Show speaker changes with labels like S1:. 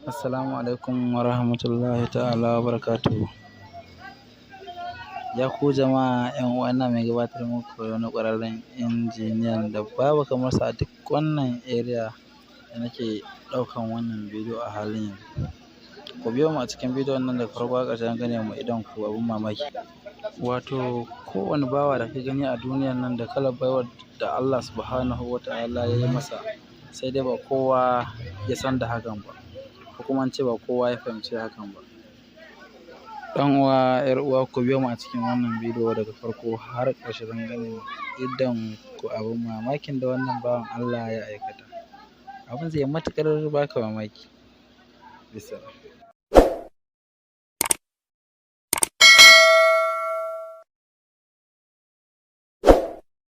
S1: Assalamu alaikum wa rahmatullahi ta'ala wa barakatuhu. Ya ku jama'a, 'yan uwa, ina mai gabatar muku da wani ƙwararren injiniyan da babu kamar sa a duk wannan area da nake ɗaukan wannan bidiyo a halin yanzu. Ku biyo mu a cikin bidiyon nan daga farko har ƙarshe don gane ma idon ku abin mamaki. Wato kowane bawa da ka gani a duniyan nan da kalar baiwar da Allah Subhanahu wa Ta'ala ya yi masa, sai dai ba kowa ya san da hakan ba, ko kuma in ce ba kowa ya fahimci hakan ba. Ɗan uwa, 'yar uwa, ku biyo mu a cikin wannan bidiyo daga farko har ƙarshe don ganin idon ku abin mamakin da wannan bawan Allah ya aikata. Abin zai matuƙar baka mamaki. Bissalam.